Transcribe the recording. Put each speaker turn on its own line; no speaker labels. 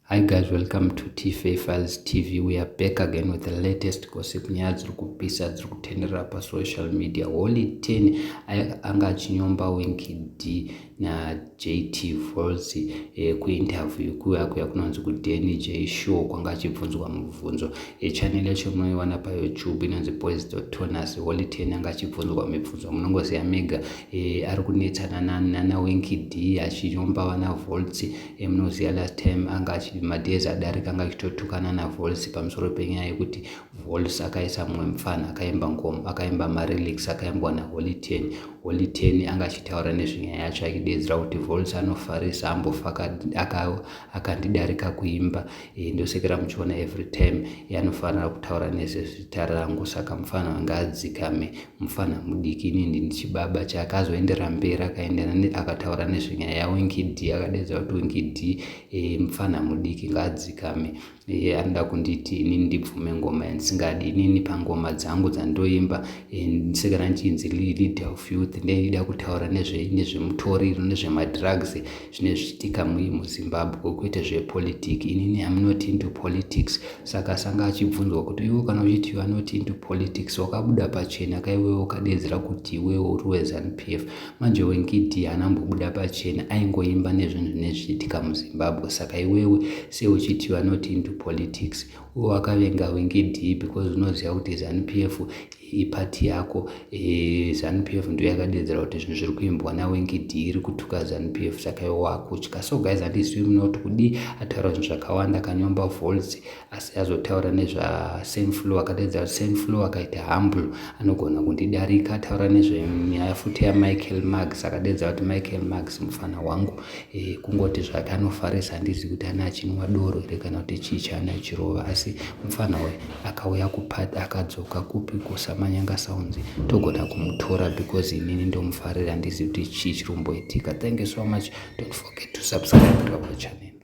Hi guys, welcome to TFA Files TV. We are back again with the latest gossip. Nyaya dziri kupisa dziri kutenderera pasocial media. Holy 10 anga achinyomba Winky D naJT Volts eh, kuinterview kuya kuya kunonzi kuDanny J Show kwanga achibvunzwa mubvunzo. Eh, channel yacho munoiwana paYouTube inonzi Boys Tonus. Holy 10 anga achibvunzwa mibvunzo munongoziva mega eh, ari kunetsana nana Winky D achinyomba vana Volts. Eh, munoziva last time anga achi madays adarika anga achitotukana naVolts pamusoro penyaya yekuti Volts akaisa mumwe mufana akaimba ngoma, akaimba malyrics akaimbwa naHoly 10. Holy 10 anga achitaura nezvenyaya yacho achidedzera kuti Volts anofarisa ambofa akandidarika kuimba. E, ndosekera muchiona every time anofanira kutaura nezvezita rangu, saka mufana wanga adzikame, mufana mudiki, inini ndichibaba chake. Azoendera mberi akaenda akataura nezvenyaya yaWinky D, akadedzera kuti Winky D e, mufana mudiki, ngaadzikame. E, anoda kunditi inini ndibvume ngoma yandisingadi. Inini pangoma dzangu dzandoimba e, ndisekera ndichinzi leader of youth, ndeida kutaura nezvemutoriro, nezvemadrugs zvine zvichiitika muZimbabwe, kwete zvepolitiki. Inini am not into politics. Saka sanga achibvunzwa kuti iwe kana uchiti you are not into politics, wakabuda pachena kaiwewe ukadedzera kuti iwewe uri weZANU PF. Manje Winky D haanambobuda pachena, aingoimba nezvinhu zvine zvichiitika muZimbabwe. Saka iwewe seuchiti you are not into politics, uwe wakavenga Winky D because unoziva kuti ZANU PF ipati yako. E, ZANU PF ndo yakadedzera kuti zvinhu zviri kuimbwa naWinky D iri kutuka ZANU PF, saka iwe wakutya. So guys, handizivi munoti kudi. Ataura zvinhu zvakawanda, akanyomba Volts, asi azotaura nezvaSaintfloew, akadedzera kuti Saintfloew akaita humble anogona kundidarika. Ataura nezvenyaya futi yaMichael Max, akadedzera kuti Michael Max mufana wangu. E, kungoti zvake anofarisa, handizivi kuti ane achinwa doro here kana kuti chii chaane achirova, asi mufana uyu akauya kupati akadzoka kupi kuSamanyanga Sounds, togona kumutora because inini ndomufarira. Handizivi kuti chii chiri kumboitika. Thank you so much. Don't forget to subscribe to our channel.